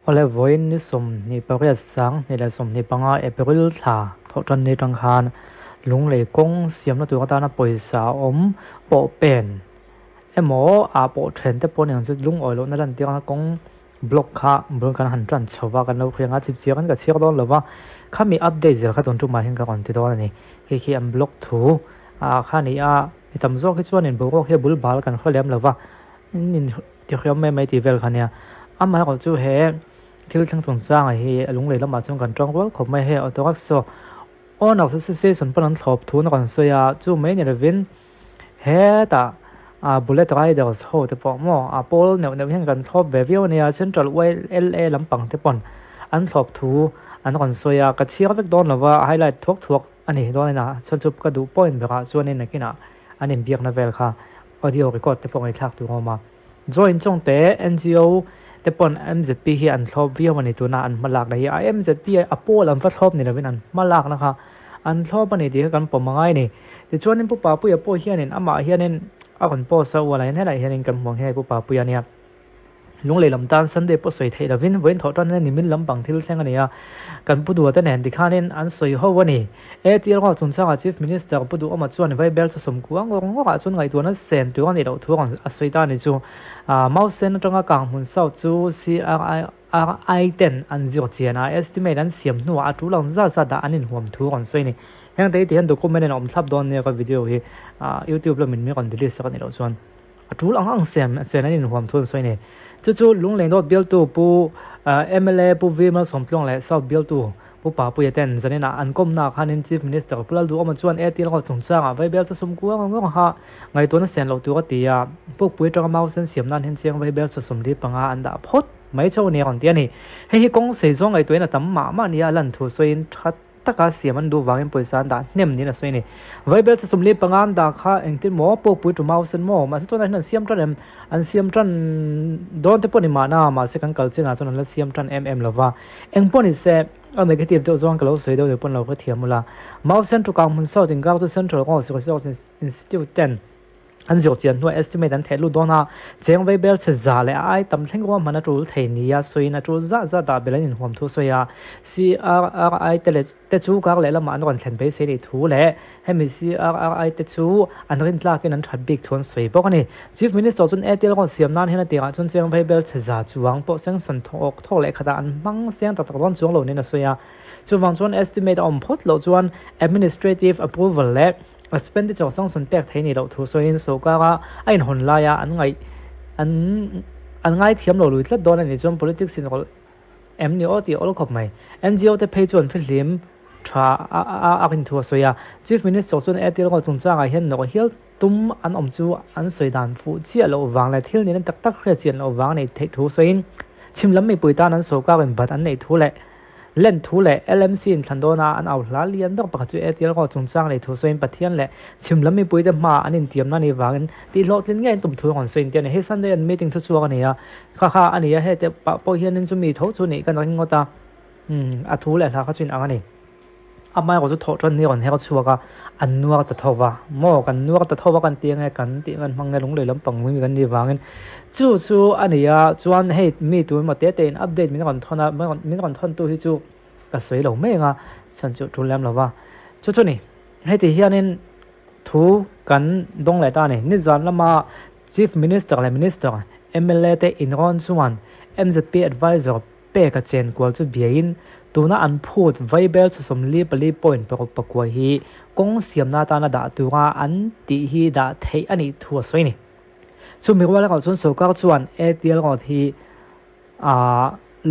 Awle vawiin ni 28 2025 April thla thawhtan ni atang khan Lunglei kawng siamna tur atana pawisa awm pawh pen emaw ah pawh then te pawh aniang chu lungawi lohna lantir anga kawng block kha bul kan han tan chho va kan lo hriang a chipchiar in ka chhiar dawn lo va khami update zel kha tun tumah hian ka rawn ti dawn a ni hei khi an block thu ah kha a ni a mi tam zawk hi chuanin boruak hi a bul bal kan hre lem lo va in ti hriam mai mai tih vel kha nia amaherawh chu he thil thleng chungchang ah hi a lunglei lamah chuan kan tawng rual khawp mai hei auto rickshaw owners association pawn an thlawp thu na rawn sawi a chu mai ni lovin hetah ah bullet riders ho te pawh maw a pawl neuh neuh hian kan thlawp ve viau ania central YLA lampang te pawn an thlawp thu an rawn sawi a ka chhiar vek dawn lova highlight thuak thuak a ni dawn a chuan chu ka duh point berah chuanin nakinah an inbiakna vel kha. Audio record te pawh ngaihthlak tur a awm a. Join chawng te NGO te pawn MZP hi an thlawp viau a ni tuna an hmalakna hi a MZP a pawl an va thlawp ni lovin an hmalakna kha an thlawp a ni tih kha kan pawm angai a ni. Tichuanin Pu Papuia pawh hianin amah hianin a rawn post a ualah hian helaiah hianin kan hmu ang hian Pu Papuia a nia. Lunglei lam tan Sunday pawh sawi theih lovin vawiin thawh tan hian nimin lampang thil thleng a ni a, kan Pu Duhate nen tikhanin an sawi ho a ni. ATL Road chungchangah Chief Minister Pu Duhawma chuan Vaibel chu sawmkua ngawr ngawrah chuan ngaihtuahna sen tur a nih loh thu a sawi ta a ni chu. Mau sen atanga Kanghmun South chu CRI ten an zir chian a, estimate an siam hnuah a tul ang zat zat ah an inhuam thu a rawn sawi a ni. Heng te hi ti hian document in a awm thlap dawn nia ka video hi YouTube lamin min rawn delete sak a nih loh chuan. A tul ang ang sem chen an inhuam thu an sawi a ni. Chu chu Lunglei North bialtu Pu mla Pu V Malsawmtluang leh South bialtu Pu Papuia ten zaninah an kawmnaah khanin Chief Minister Pu Lalduhawma chuan ATL Road chungchangah vaibel chu sum kuang ang ang ngaihtuahna sian loh tur a ti a. Pukpui atanga mau sen siam nan hian chiang vaibel chu 45 an dah phawt mai chauh a ni a rawn ti a ni. Hei hi kawng sei zawng ngaihtuahin a tam mah mah nia a lan thu sawiin that taka siam an duh vangin pawisa an dah hnem niin a sawi a ni. Vaibel chu 45 an dah kha engtin maw pawkpui tu mau sen maw mahse tunah hian an siam tan em an siam tan dawn te pawh ni mahna mahse kan kal chinah chuan an la siam tan em em lova eng pawh ni se a negative deuh zawng ka lo sawi deuh ni pawn lo ka thiam ula mau sen tukang hmun south inkar chu central Road Resource Institute ten An zir chian hnuah estimate an theh lut dawn a, cheng vei bel chhe za leh a ai tam thleng ruahman a tul thei nia sawiin a tul zah zah dah bel an inhuam thu a sawi a. CRRI te leh te chu kar leh lamah an rawn thlen beisei nih thu leh hemi CRRI te chu an rintlakin an that bik thu an sawi bawk a ni. Chief Minister chuan Airtel rawn siam nan hian a tirah chuan cheng vei bel chhe za chuang pawh sanction thawk thawk leh khatah an hmang seng tak tak dawn chuang lo niin a sawi a. Chuvang chuan estimate a awm phawt loh chuan administrative approval leh Expenditure sanction pek thei nih loh thu sawiin sawrkara a inhawn laia an ngaih an an ngaithiam lo lui tlat dawn a nih chuan politics in rawlh em ni aw tih a awl khawp mai. NGO te phei chuan fihlim tha a a a rin thu a sawi a. Chief Minister chuan Airtel Road chungchangah hian nawrh hial tum an awm chu an sawi dan fuh chiah loh vang leh thil nihna tak tak hriat chian loh vang a neih theih thu sawiin chhim lam mipui tan an sawrkar in bat an neih thu leh Len thu leh LMC in thlan dawna an au hla lian ber pakhat chu ATL Road chungchang lei thu sawiin Pathian leh chhim lam mipuite hmaah an intiamna anih vangin tihhlawhtlin ngei an tum thu a rawn sawi inti a ni. Hei Sunday an meeting thu chhuak a ni a, kha kha a ni a, hete pah pawh hianin chumi tho chu nih kan ring ngawt a, umm a thu leh hla kha chu inang a ni. Amaherawh chu thawh tan ni rawn her chhuak a, an nuar ta tho va, maw kan nuar ta tho va kan ti ange kan tih kan hmang nge lunglei lampang mi kan nih vangin chu chu a ni a, chuan hei mi tu emaw te te in update min rawn thawn a, min rawn thawn tu hi chu ka sawi lo mai anga chhan chu tul lem lo va, chu chu ni heti hianin thu kan dawng leh ta a ni, nizan lama Chief Minister leh Minister, mla te inrawn chuan mzp advisor pek a chen kual chu biain tuna an phut vaibel chhe 44 point 69 hi kawng siamna atana dah tura an tih hi dah theih a nih thu a sawi a ni. Chumi rual erawh chuan sorkar chuan ATL road hi aah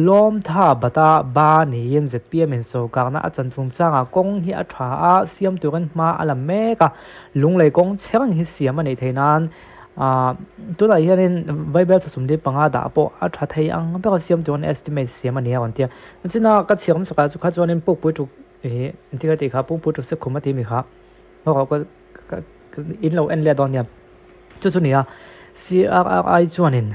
Lawmtha Bata Ba niin zpm in sorkarna a chan chungchangah kawng hi a tha a, siam turin hma a la mek a, lunglei kawng chhe reng hi siam a nih theih nan Ahh tunah hianin vaibel 45 dah pawh a tha thei ang ber a siam turin estimate siam a ni a rawn ti a china ka chhiar hmasa kah chu kha chuanin pukpui tuk ih engtin nge tih kha pukpui tuk se khum a ti mi kha erawh ka ka in lo en leh dawn nia chu chu ni a C_R_R_I chuanin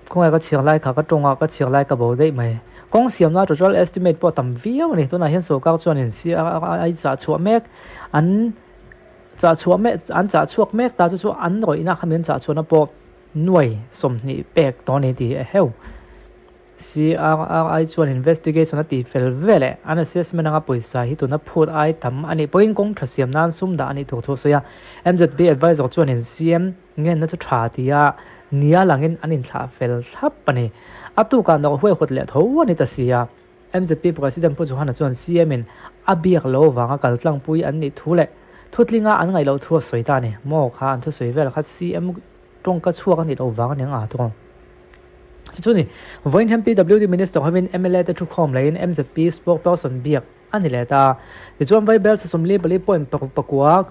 khawngaih ka chhiar lai kha ka tawng a ka chhiar lai ka bo daih mai kawng siamna total estimate pawh a tam viau a ni tunah hian sorkar chuanin C_R_R_I chah chhuah mek an. Chah chhuah mek an chah chhuak mek ta chu chu an rawihna kha min chah chhuahna pawh nuai 20 pek tawh a ni tih a heu. CRRI chuan investigation a tih fel veleh an assessment anga pawisa hi tuna phut ai tam a nih pawhin kawng tha siam nan sum dah a nih tur thu a sawi a. MZP advisor chuanin CM ngenna chu tha tia nia langin an inthlah fel thlap a ni. A tukah nawrh huaihawt leh tho a ni ta si a. MZP President Pu Johana chuan CM in a biak lo vanga kaltlangpui an nih thu leh thutlinga an ngaih loh thu a sawi ta a ni. Maw kha an thusawi vel kha CM tawngka chhuak a nih loh vang a ni ang a thawng. Chu chu ni, vawiin hian PWD Minister hovin mla te thukhawm leiin MZP spokesperson biak a ni leh ta. Tichuan Vaibel 44 point pakua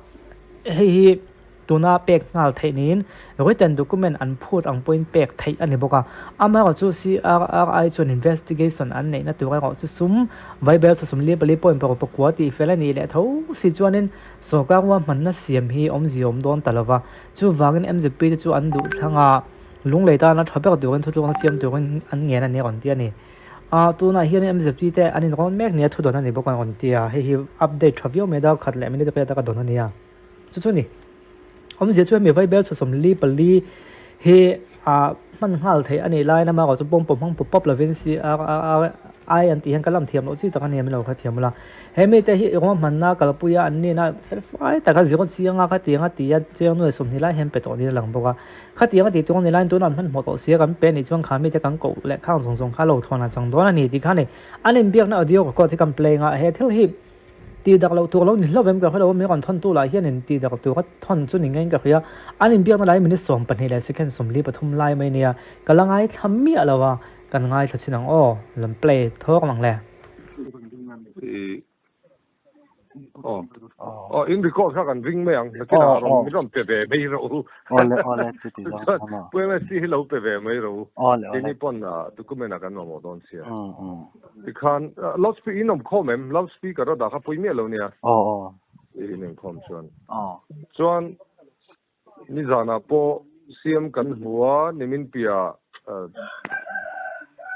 hei hi tuna pek nghal theih niin written document an phut ang pawhin pek theih a ni bawk a. Amaherawhchu CRRI chuan investigation an neihna tur erawh chu sum Vaibel 44 point pakua tih fel a nih leh tho si chuanin sorkar ruahmanna siam hi awmzia awm dawn ta lova. Chuvangin MZP te chu an duh thlang a, Lunglei tana tha ber turin thutlukna siam turin an ngen a ni a rawn ti a ni. Ah tunah hian MZP te an inrawn mek nia thudawn a ni bawk a rawn ti a, hei hi update tha viau mai dar khat leh minute pek ataka dawn a ni a. Chu chu ni. Awmzia chu hemi Vaibel chhu 44 hi ah hman nghal theih a nih laiin amaherawh chu pawm pawm hmang pawp pawp lovin CRRI an tih hian ka lam thiam loh chi tak a ni a min lo hrethiam ula. He mite hi ruahmanna kalpuia an nihna fel fai taka zir chianga khatianga tia chiang nuai 20 lai hian pe tawh niin a lang bawk a. Khatianga tih tur a ni laiin tunah an hmanhmawh tawh sia kan pe anih chuan kha mite kan koh leh khang zawng zawng kha lo thawn a chang dawn a ni tih kha ni. An inbiakna audio record hi kan play anga he thil hi tih dak loh tur lo ni hlauh em ka hre lo a, mi rawn thawn tu lah hianin tih dak tur a thawn chu ni ngeiin ka hria. An inbiakna lai minute 12 leh second 43 lai mai nia ka la ngaithla miah lo a, kan ngaithla chin ang aw, lam play thawk ang le. Aw in record kha kan ring mai ang nakinah rawn min rawn pe ve mai rawh u. Awle awle chuti zawng chuan aw. Pu MSC hi lo pe ve mai rawh u. Awle awle. Keini pawn document ah kan mamawh dawn sia. Tikhan loudspeaker in awm khawm em? Loudspeaker a dah kha pawi miah lo nia. Aw aw. In awm khawm chuan. Aw. Chuan Nizanah pawh CM kan hmu a, nimin piah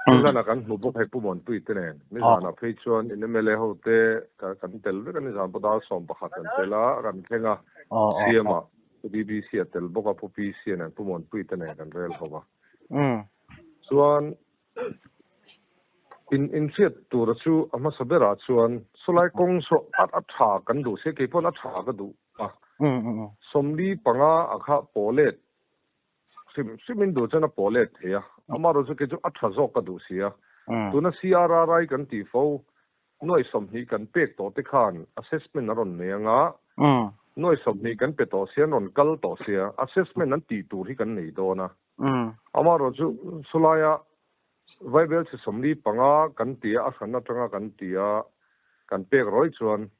Nizanah kan hmu bawk hei Pu Muanpui te nen. Nizanah phei chuan in mla ho te kan tel vek a, nizan pawh dar 11 kan tel a, kan thleng a, CM ah Pu BBC a tel bawk a, Pu PC a nen Pu Muanpui te nen kan rel ho a. Chuan in inhriat tura chu a hmasa berah chuan sawlai kawng saw a tha kan duh sia, keipawn a tha ka duh. a, 45 a kha pawh let hrim hrim in duh chuan a pawh let thei a, amaherawh chu kei chu a tha zawk ka duh si a, tuna CRRI kan tih fo nuai 20 kan pek tawh te khan assessment a rawn nei anga, nuai 20 kan pe tawh sia an rawn kal tawh sia, assessment an tih tur hi kan nei dawn a, amaherawh chu chulaia Vaibel chhe 45 kan tia a hran atanga kan tia kan pek rawi chuan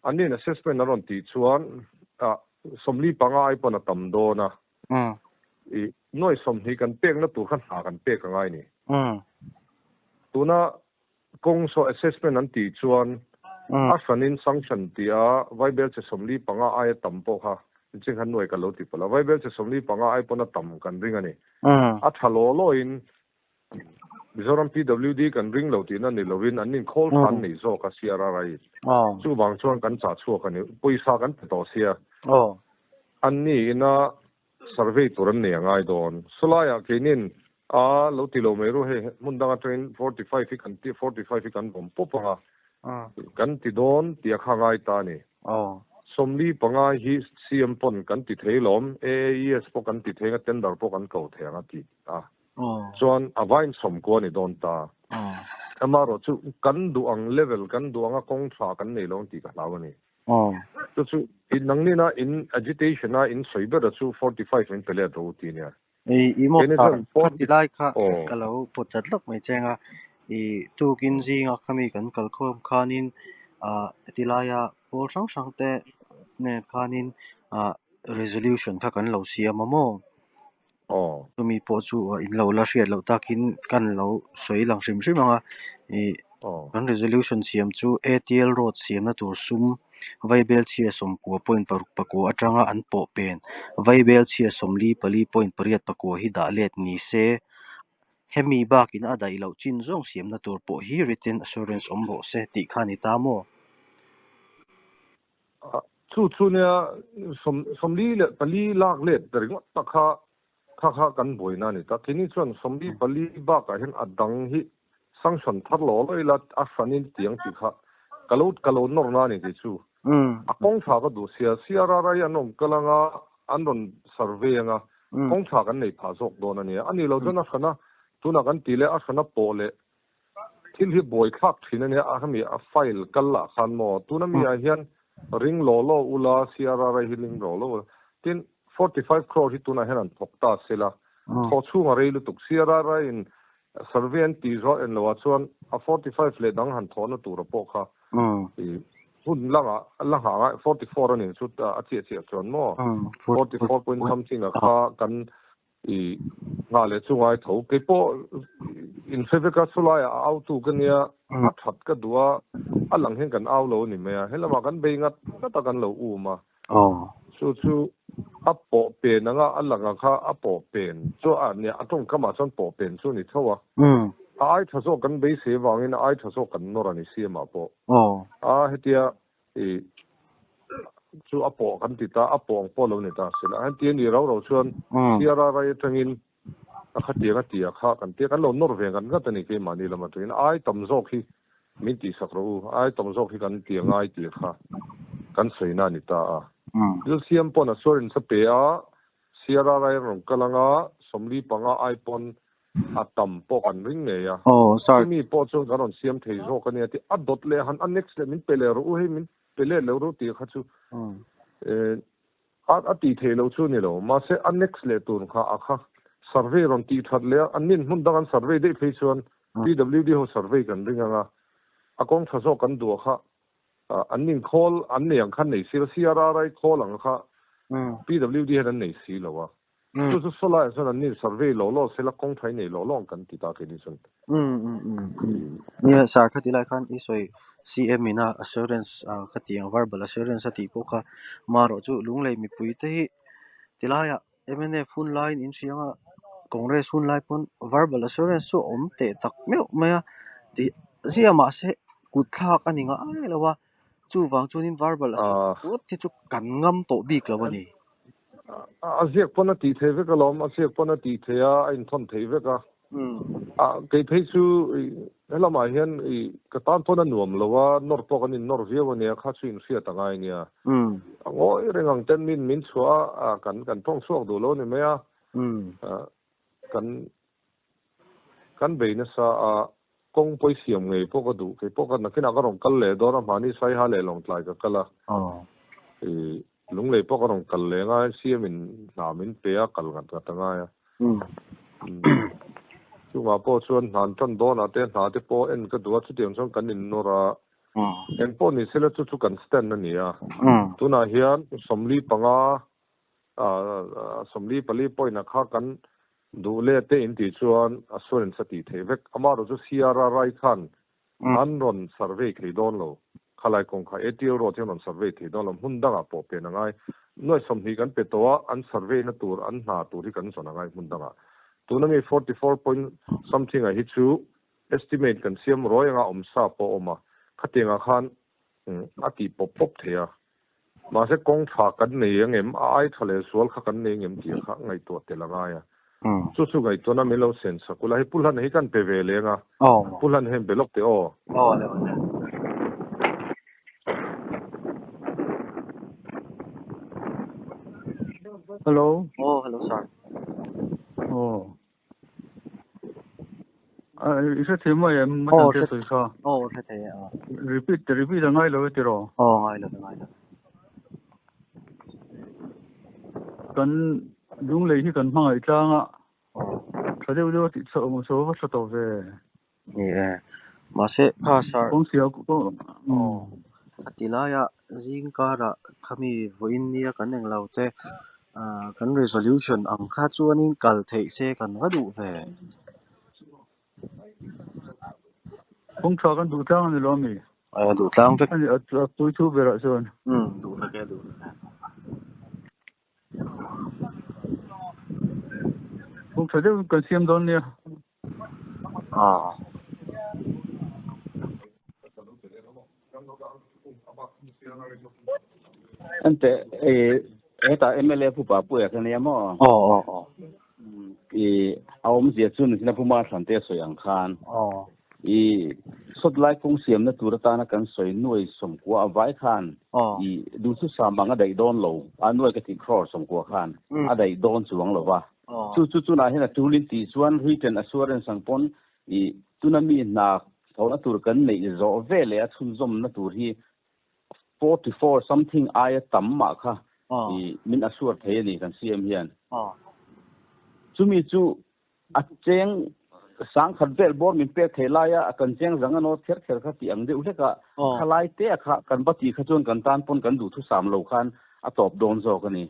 An nin assessment a rawn tih chuan 45 ai pawn a tam dawn a. I nuai 20 kan pekna tur kha hna kan pek a ngai ni. Tuna kawng saw assessment an tih chuan a hranin sanction tia Vaibel che 45 aia tam pawh kha niching khan nuai ka lo ti palh a. Vaibel che 45 ai pawn a tam kan ring a ni. A tha law lawin Mizoram PWD kan ring lo tihna ni lovin an inkhawl than nei zawk a CRRI. Chuvang chuan kan chah chhuak a ni. Pawisa kan pe tawh sia. An ni ina survey tur an nei a ngai dawn. Sawlaiah keinin a lo ti lo mai ru hei hmun dang atangin 45 hi kan ti 45 hi kan vawm pawp ang a. Kan ti dawn tih a kha ngai ta a ni. 45 hi CM pawn kan ti thei lawm. AAES pawh kan ti thei ang a tender pawh kan ko thei ang a ti a. Chuan a vain 90 a ni dawn ta. Amaherawh chu kan duh ang level, kan duh anga kawng tha kan nei lo ang tih ka hlau a ni. Chu chu nangnin a in agitation a in sawi ber a chu 45 min pe let rawh u ti nia. I maw kha khati lai kha ka lo pawt chat lawk mai cheng a, i tukin zinga khami kan kalkhawm khanin heti laia pawl hrang hrang te nen khanin resolution kha kan lo siam a maw? Chumi pawh chu in lo la hriat loh takin kan lo sawi lang hrim hrim ang a, ih kan resolution siam chu ATL road siamna tur sum Vaibel chhia 90 point 6 pakua atanga an pawh pen Vaibel chhia 44 point 8 pakua hi dah let ni se, hemi bakin a daih loh chin zawng siamna tur pawh hi written assurance awm rawh se tih kha a ni ta maw? Chu chu nia 44 lak let ta ringawt tak kha Kha kha kan buaina a ni ta. Keini chuan 44 bakah hian a dang hi sanction thar lo lo ila a hranin tiang tih kha ka lo ka lo nawrna a ni kei chu. A kawng tha ka duh sia, CRRI an awm kal anga an rawn survey anga kawng tha kan nei phah zawk dawn a nia. A nih loh chuan a hrana tunah kan tih leh a hrana pawh leh thil hi buai thlak thin a nia a hemi a file kal lah khan maw tuna mi ah hian ring law law ula CRRI hi ring law law ula tin 45 crore hi tunah hian an thawk ta sela thawh chhung a rei lutuk CRRI in survey an tih zawh en loh ah chuan a 45 leh dang han thawhna tura pawh kha hun langa la nghah ngai 44 a nih chu a chiah chiah chuan maw 44 point something ah kha kan I nghah leh chu ngai tho. Kei pawh in hre vek a, chulaiah a autu ka nia, a that ka duh a, a lang hian kan au lo a ni mai a, helama kan bei ngat ngat a kan lo um a. Chu chu a pawh pen anga a lang ang kha a pawh pen chu a nia, a tawngkamah chuan pawh pen chu a ni tho a. A ai tha zawk kan beisei avangin a ai tha zawk kan nawr a ni siamah pawh. A hetia I chu a pawh kan ti ta, a pawh ang pawh lo ni ta sila. Heti a ni rau rau chuan CRRI atangin a khatiang a tia kha kan tia, kan lo nawr ve ngat ngat a ni keimahni lam atangin. Ai tam zawk hi min tihsak rawh u, ai tam zawk hi kan ti angai tih kha kan sawina a ni ta a. Thil siam pawn a suarin sa pe a, CRRI a rawn kal anga 45 ai pawn a tam pawh kan ring ngei a. Aw, sir. Chumi pawh chuan kan rawn siam thei zawk a nia tih a dawt leh han a next leh min pe leh rawh u hei min pe leh lo rawh tih kha chu a tih theih loh chu a ni lo. Mahse a next leh tur kha a kha survey rawn tih that leh a, an nin hmun dang an survey daih phei chuan PWD ho survey kan ring ang a, a kawng tha zawk kan duh kha an nin khawl an nei ang kha an nei si lo, CRRI khawl ang kha PWD hian an nei si lo a. Chu chu sawlaiah chuan an nin survey lo law sela kawng thai nei lo lawng kan ti ta kei ni chuan. Nia sir kha tilai khan i sawi CM ina assurance kha tih ang verbal assurance a tih pawh kha marawh chu Lunglei mipui te hi tilaiah mnf hun laiin in hria anga Congress hun lai pawn verbal assurance chu a awm teh tak meuh mai a tih ziah mahse kut thlak a ni ngai lo a chuvang chuanin verbal assurance hi chu kan ngam tawh bik lo a ni. A ziak pawn a tih theih vek alawm, a ziak pawn a tih theih a, a inthawn theih vek a. A kei phei chu helamah hian ka tan pawn a nuam lo a, nawr pawh kan innawr viau a nia, kha chu inhriat a ngai nia. A ngawi reng ang ten min min chhuah a, kan kan tawng chhuak duh lo a ni mai a. Kan kan bei nasa a, kawng pawi siam ngei pawh ka duh, kei pawh ka nakinah ka rawn kal leh dawn a, mahni Saiha leh Lawngtlai ka kal a, i Lunglei pawh ka rawn kal leh ngai, CM in hna min pe a, kal ngat ngat a ngai a. Chungah pawh chuan hna an tan dawnah te hna te pawh en ka duh a, chutiang chuan kan innawr a, engpawh ni sela chu chu kan stand a ni a, tunah hian 45 44 point ah kha kan duh let te in tih chuan assurance a tih theih vek. Amaherawh chu CRRI khan an rawn survey thei dawn lo. Khalai kawng kha ATL road hian rawn survey thei dawn lo. Hmun dangah pawh pen a ngai. Nuai 20 kan pe tawh a, an survey na tur, an hna tur hi kan zawn a ngai hmun dangah. Tuna mi 44 point something ah hi chu estimate kan siam ruai anga awm sa pawh a awm a. Khatiangah khan a tih pawp pawp thei a. Mahse kawng tha kan nei angem, a ai tha leh zual kha kan nei angem tih kha ngaihtuah tel a ngai a. Chu chu ngaihtuahna min lo sen sak ula, hei Pu Hlan hi kan pe ve leng a, Pu Hlan hian be lawk teh aw. Aw le aw le. Hello. Aw hello sir. Aw. I hre thei mai em a chan te sawi kha? Aw hre thei e aw. Repeat repeat a ngai lo e tiraw? Aw ngai lo ngai lo. Kan Lunglei hi kan hmangaih tlang a. Tha deuh deuh a tih chhoh awm saw va tha tawh ve. Ni e. Mahse kha sir. Kawngsia aw. Khati laia zing karah khami vawiin nia kan englo te kan resolution ang kha chuanin kal theih se kan va duh ve. Kawng tha kan duh tlang a ni lo ami? A duh tlang vek. Ani a pui thu berah chuan. Duh vek e duh vek e. Kawng tha deuh kan siam dawn nia. Ante hetah MLA pupa puia kha nia maw? Aw aw aw. I a awmzia chu nichina Pu Marthlan te a sawi ang khan i sawt lai kawng siamna tur atana kan sawi nuai 90 a vai khan i duhthusam ang a daih dawn lo a, nuai ka tih crore 90 khan a daih dawn chuang lo va. Chu chu chunah hian a tulin tih chuan written assurance ang pawn i tuna mi hna thawhna tur kan neih zawh ve leh a chhunzawmna tur hi 44 something aia tam mah kha i min assure thei a ni kan CM hian. Chumi chu a cheng 10,000 vel bawr min pek thei laia a kan cheng zang a nawt kher kher kha tih ang deuh hlek a, khalai te a kha kan va tih kha chuan kan tan pawn kan duhthusam lo khan a tawp dawn zawk a ni.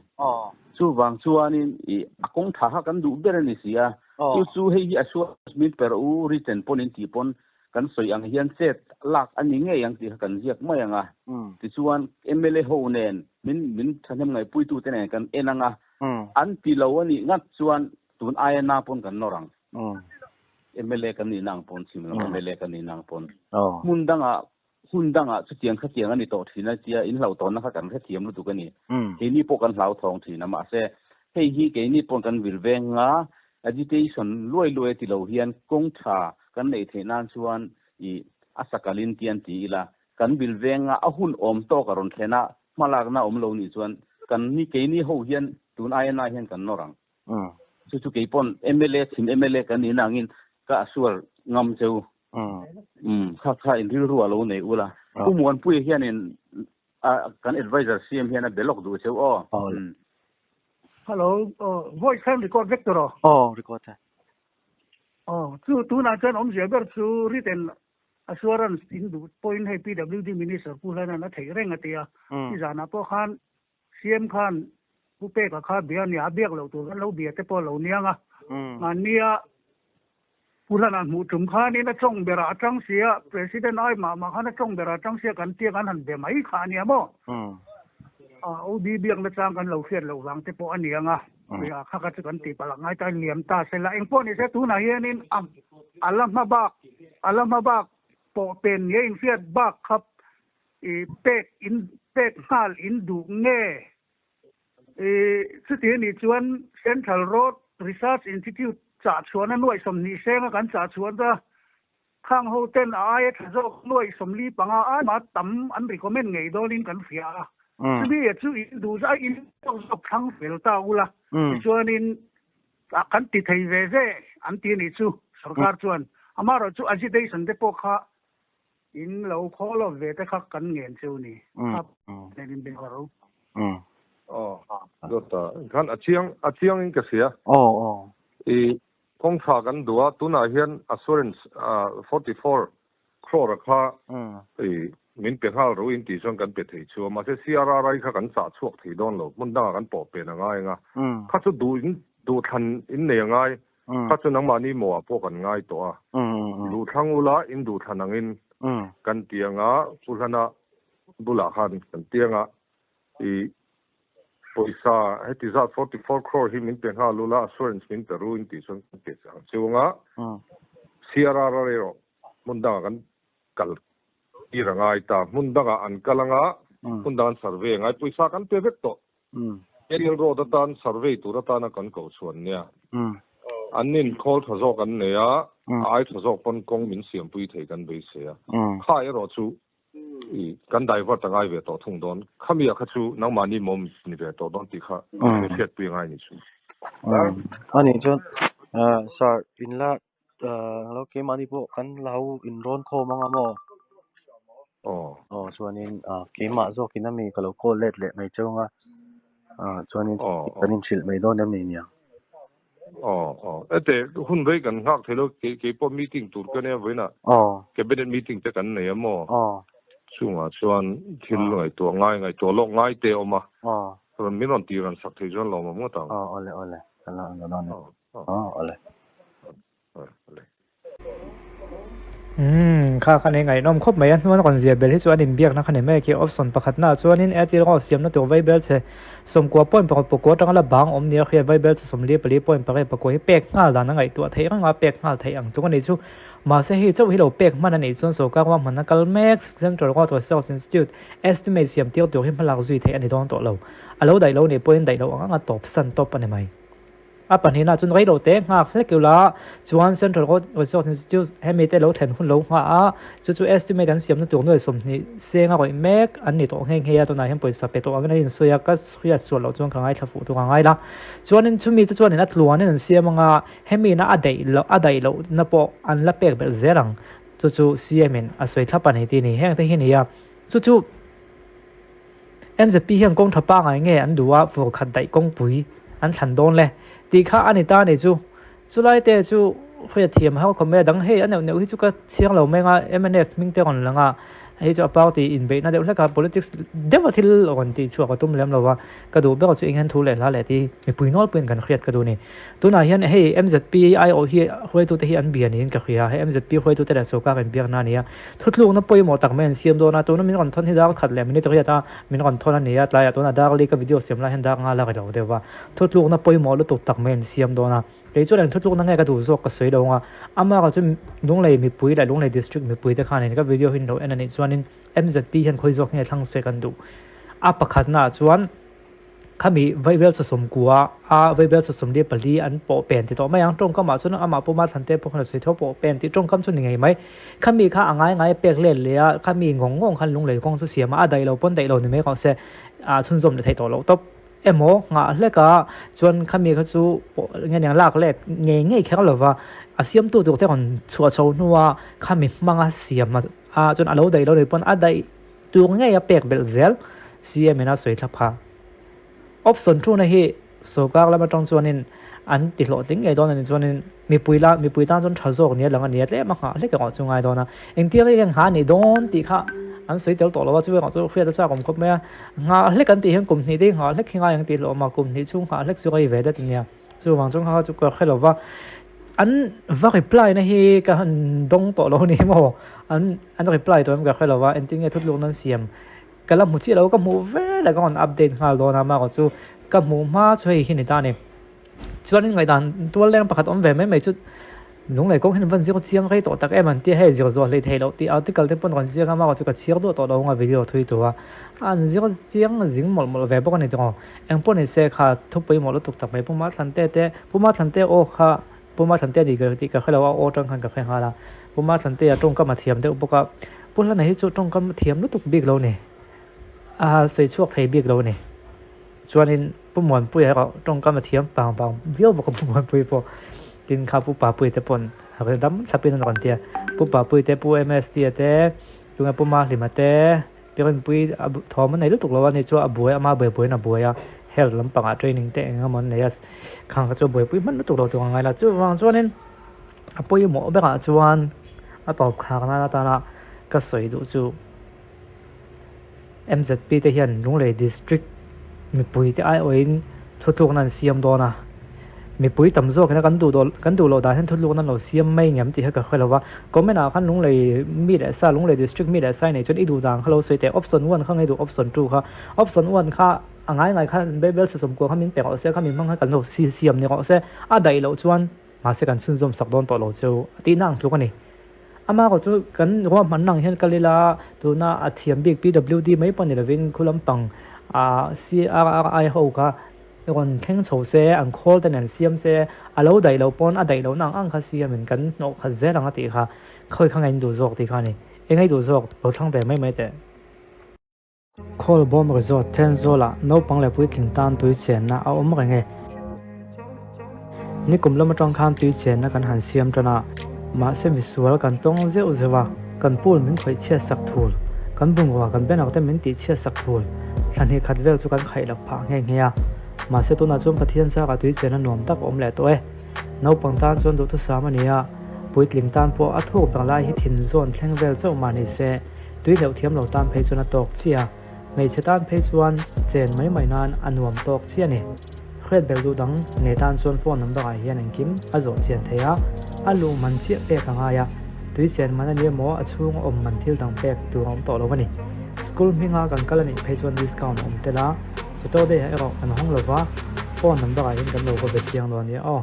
Chuvang chuanin i a kawng tha kha kan duh ber a ni si a, chu chu hei hi assurance min per u written pawn in tih pawn kan sawi ang hian chet lak a ni ngei ang tih kha kan ziak mai ang a. Tichuan mla ho nen min min thahnem ngaihpuitute nen kan en ang a, an ti lo a nih ngat chuan tun aia na pawn kan nawr ang. Mla kan nihna ang pawn chhim lam mla kan nihna ang pawn hmun dangah hun dangah chutiang khatiang a ni tawh thin a tia in hlauhtawnna kha kan hrethiam lutuk a ni. Keini pawh kan hlauthawng thin a mahse hei hi keini pawn kan vil veng a agitation luai luai ti lo hian kawng tha kan neih theih nan chuan i a sakalin tian ti ila kan vil veng a a hun awm tawk a rawn thlen a hmalakna awm lo nih chuan kan ni keini ho hian tun aia na hian kan nawr ang. Chu chu keipawn mla chhim mla kan nihna angin ka assure ngam cheu. Kha kha in rilru a lo nei ula. Pu Muanpuia hianin kan advisor CM hian a be lawk duh cheu aw. Hello, voice khan record vek tur aw? Aw, record e. Aw, chu tunah chuan awmzia ber chu written assurance in duh pawhin hei PWD Minister Pu Hlana'n a theih reng a ti a. Nizanah pawh khan CM khan Pu Peka kha bia nia a biak loh tur kan lo bia te pawh a lo niang a. Mahnia Pu Hlana'n hmuh tum khanin a tawng berah a tang sia, President ai mah mah khan a tawng berah a tang sia kan tia kan han be mai kha a nia maw? OB biakna chang kan lo hriat loh vang te pawh a niang a. Kha kha chu kan tih palh ngai ta liam ta se la. Engpawh ni se tunah hianin a la hma bak a la hma bak pawh pen nge inhriat bak kha I pek in pek nghal in duh nge? I chuti a nih chuan Central Road Research Institute chah chhuahna nuaih 20 senga kan chah chhuah ta khang ho ten a aia tha zawk nuaih 45 ai mah tam an recommend ngei dawnin kan hria a. Chumi chu in duh zah in zawk zawk thlang fel ta ula tichuanin kan ti thei ve ve an ti a nih chu sorkar chuan. Amaherawhchu agitation te pawh kha In lo call off ve te kha kan ngen cheu ni. Kha nen in be ro. Aw, dawt a. Khan a chiang, a chiang in ka hria. Aw, aw. I kawng tha kan duh a, tunah hian assurance 44 crore a kha i min pe nghal ro in tih chuan kan pe thei chu a, mahse CRRI kha kan chah chhuak thei dawn lo, hmun dangah kan pawh pen a ngai ang a. Kha chu duh in, duh thlan in nei a ngai. Kha chu nangmahni mawhah pawh kan ngai tawh a, duhthlang ula in duhthlan angin kan ti anga Pu Hlana bulah khan kan ti anga i pawisa heti zat 44 crore hi min pe nghal ula assurance min pe ru in tih chuan kan pe ang cheu anga CRR erawh hmun dangah kan kal tir a ngai ta, hmun dangah an kal anga hmun dang an survey a ngai, pawisa kan pe vek tawh. Aerial road atan survey tur atana kan koh chhuan nia. An nin khawl tha zawk an nei a, a ai tha zawk pawn kawng min siampui thei kan beisei a. Kha erawh chu i kan divert a ngai ve tawh thung dawn. Khamia kha chu nangmahni mawm ni ve tawh dawn tih kha hriatpui a ngai ni chu. A nih chuan sir inla Lo keimahni pawh kan lo inrawn khawm anga maw? Aw. Aw chuanin keimah zawkin ami ka lo call let leh mai cheu anga chuanin kan inhrilh mai dawn em ni niang? Aw aw ete hun rei kan nghak thei lo kei kei pawh meeting tur ka nia vawiinah cabinet meeting te kan nei a maw? Chungah chuan thil ngaihtuah ngai ngaihtuah lawk ngai te a awm a rawn min rawn tih rawn sak thei chuan lawmawm ngawt ang. Aw awle awle ka la dawn e. Aw awle. Umm kha kha nei ngaihnawm khawp mai a hnuan rawn zia bel hi chu an inbiakna kha ni mai a khi option pakhat na ah chuanin Airtel road siamna tur vaibel chhe 90 point pakhat pakua atanga la bang awm nia hriat vaibel chhe 44 point pariat pakua hi pek nghal dan a ngaihtuah theih reng a pek nghal theih ang tluk a nih chu mahse hei chauh hi lo pek hman a nih chuan sorkar ruahmanna kal mek Central Road Research Institute estimate siam tir tur hi hmalak zui theih a ni dawn tawh lo a lo daih lo nih pawhin daih loh ang anga tawp san tawp a ni mai. A pahnihna chuan rei lo te nghak hlek ila chuan Central Road Resource Institute hemi te lo thlen hun lo nghah a, chu chu estimate an siamna tur nuai 20 senga rawih mek an ni tawh nghe nghe a, tunah hian pawisa pe tawh angin an insawi a, ka hriat sual loh chuan ka ngaithla fuh tur a ngai la. Chuanin chumi te chuanin a tluanin an siam anga hemi na a daih loh a daih lohna pawh an la pek belh zel ang, chu chu CM in a sawi thlap a ni tih ni heng te hi a ni a, chu chu. MZP hian kawng tha pangai nge an duh a, fur khat daih kawngpui an thlan dawn le tih kha a ni ta ni chu. Chulai te chu hriat thiam har khawp mai a, dang hei a neuh neuh hi chu ka chhiang lo mai anga mnf hming te rawn lang a, hei chu a party inbeihna deuh hlek a, politics deuh a thil rawn tih chhuah ka tum lem lo va, ka duh ber chu eng hian thu leh hla leh tih mipui nawlpuiin kan hriat ka duh a ni. Tunah hian hei MZP aiawh hi hruaitute hi an bia niin ka hria a, hei MZP hruaitute leh sawrkar inbiakna a ni a, thutlukna pawimawh tak mai an siam dawn a, tuna min rawn thawn hi dar khat leh minute riat a min rawn thawn a ni a, tlaiah tuna dar li ka video siam lai hian dar nga la ri lo deuh va, thutlukna pawimawh lutuk tak mai an siam dawn a, kei chuan eng thutlukna nge ka duh zawk ka sawi lo ang a, amah chu Lunglei mipui leh Lunglei District mipui te khanin ka video hi an lo en a nih chuanin MZP hian khawi zawk nge thlang se kan duh a pakhatnaah chuan. Khami Vaibel 90 a Vaibel 44 an pawh pen ti tawh mai ang. Tawngkamah chuan amah puma thlan te pawh khan a sawi tho pawh pen tih tawngkam chu ni ngei mai. Khami kha a ngai ngai pek let leh a, khami ngawng ngawng khan lunglei kawng chu siam a, a daih lo pawn daih lo ni mai kawng se a chhunzawm leh theih tawh loh tawp emaw nghah hlek a, chuan khami kha chu pawh nge niang lak let ngei ngei kher lo va, a siamtu tur te rawn chhuah chho hnua khami hmanga siam a chuan a lo daih lo ni pawn a daih Tur ngei a pek belh zel CM in a sawi thlap kha. Option thuna hi sorkar lam atang chuanin an ti hlawhtling ngei dawn a ni chuanin mipui la mipui tan chuan tha zawk nia lang a ni a tlem a nghah hlek erawh chu ngai dawn a. Engtir hi heng nghah a nih dawn tih kha an sawi tel tawh lo a, chu erawh chu hriat a chak awm khawp mai a. Nghah hlek an tih hian kum hnih te hi nghah hlek hi ngai ang tih hlawm a, kum hnih chhung nghah hlek chu rei ve det a nia. Chuvang chuan kha chu ka hre lo va, an va reply na hi ka han dawng tawh lo ni maw, an an reply tawh em ka hre lo va, engtin nge thutlukna an siam ka la hmu chiah lo, ka hmuh veleh ka rawn update nghal dawn a, amaherawh chu ka hmuh hma chu hei hi ni ta a ni. Chuanin ngaihdan tual leng pakhat awm ve mai mai chu Lunglei kawng hian van zir chiang rei tawh tak em an tia hei zir zuah hlei theih loh tih article te pawn rawn ziak a amaherawh chu ka chhiar duah tawh lo anga video thui tur a an zir chiang zing mawlh mawlh ve bawk a ni tawh eng pawh ni se kha thu pawimawh lutuk tak mai Puma Thlante te Puma Thlante aw kha Puma Thlante ni ka tih ka hre lo a aw tang khan ka hre nghal a Puma Thlante a tawngkam a thiam deuh bawk a Pu Hlana hi chu tawngkam a thiam lutuk bik lo ni a sawi chhuak thei bik lo ni chuanin Pu Muanpuia erawh tawngkam a thiam pang pang viau bawk a Pu Muanpuia pawh tin kha Pu Papuia te pawn a dam thlapin an rawn ti a Pu Papuia te Pu MST a te tunge Pu Mahlima te Pirinpui a thawm a nei lutuk lo a ni chu a buai ama buai buaiin a buai a health lampangah training te eng emaw an nei a khang kha chu a buaipui hman lutuk lo tur a ngai la chuvang chuanin a pawimawh berah chuan a tawp khar nan atana ka sawi duh chu. MZP te hian Lunglei District mipui te aiawhin thutlukna an siam dawn a, mipui tam zawkina kan duh dawn kan duh loh dan hian thutlukna an lo siam mai ngem tih kha ka hre lo va, comment ah khan Lunglei mi leh sa Lunglei District mi leh sa i neih chuan i duh dan kha lo sawi teh option one kha ngei duh option two kha option one kha a ngai ngai kha Bible 90 kha min pe rawh se kha min hmang kha kan lo siam ni rawh se a daih loh chuan mahse kan chhunzawm sak dawn tawh lo cheu a tihna ang tluk a ni. Amah erawh chu kan ruahmanna ang hian kal ila tuna a thiam bik PWD mai pawh ni lovin khu lampang ah CRRI ho kha rawn thleng chho se an khawl te nen siam se a lo daih loh pawn a daih lohna ang ang kha siamin kan hnawh khat zel ang a tih kha khawi kha ngaih duh zawk tih kha a ni. Eng ngaih duh zawk lo thlang ve mai mai teh. Khawlbawm Resort Thenzawlah naupang leh puitling tan tui chenna a awm reng e. Nikum lam atang khan tui chenna kan han siam tan a, mahse misual kan tawng zeuh zeuh a, kan pool min khawih chhiat sak thul, kan bungrua kan banner te min tih chhiat sak thul, thla hnih khat vel chu kan khaih lak phah nghe nghe a. Mahse tunah chuan Pathian zarah tui chenna nuam tak a awm leh tawh e. Naupang tan chuan duhthusam a ni a, puitling tan pawh a thuk ber lai hi thin zawn thleng vel chauh mah ni se, Tui hleuh thiam lo tan phei chuan a tawk chiah a, hmeichhe tan phei chuan chen mai mai nan a nuam tawk chiah a ni. Hriat bel duh dang nei tan chuan phone number ah hian engkim a zawh chian thei a, a luh man chiah pek a ngai a, tui chen man a ni emaw a chhung a awm man thil dang pek tur a awm tawh lo a ni. School hminga kan kal a nih phei chuan discount a awm tel a, Saturday ah erawh kan hawng lo va, phone number ah hian kan lo va be chiang dawn nia aw.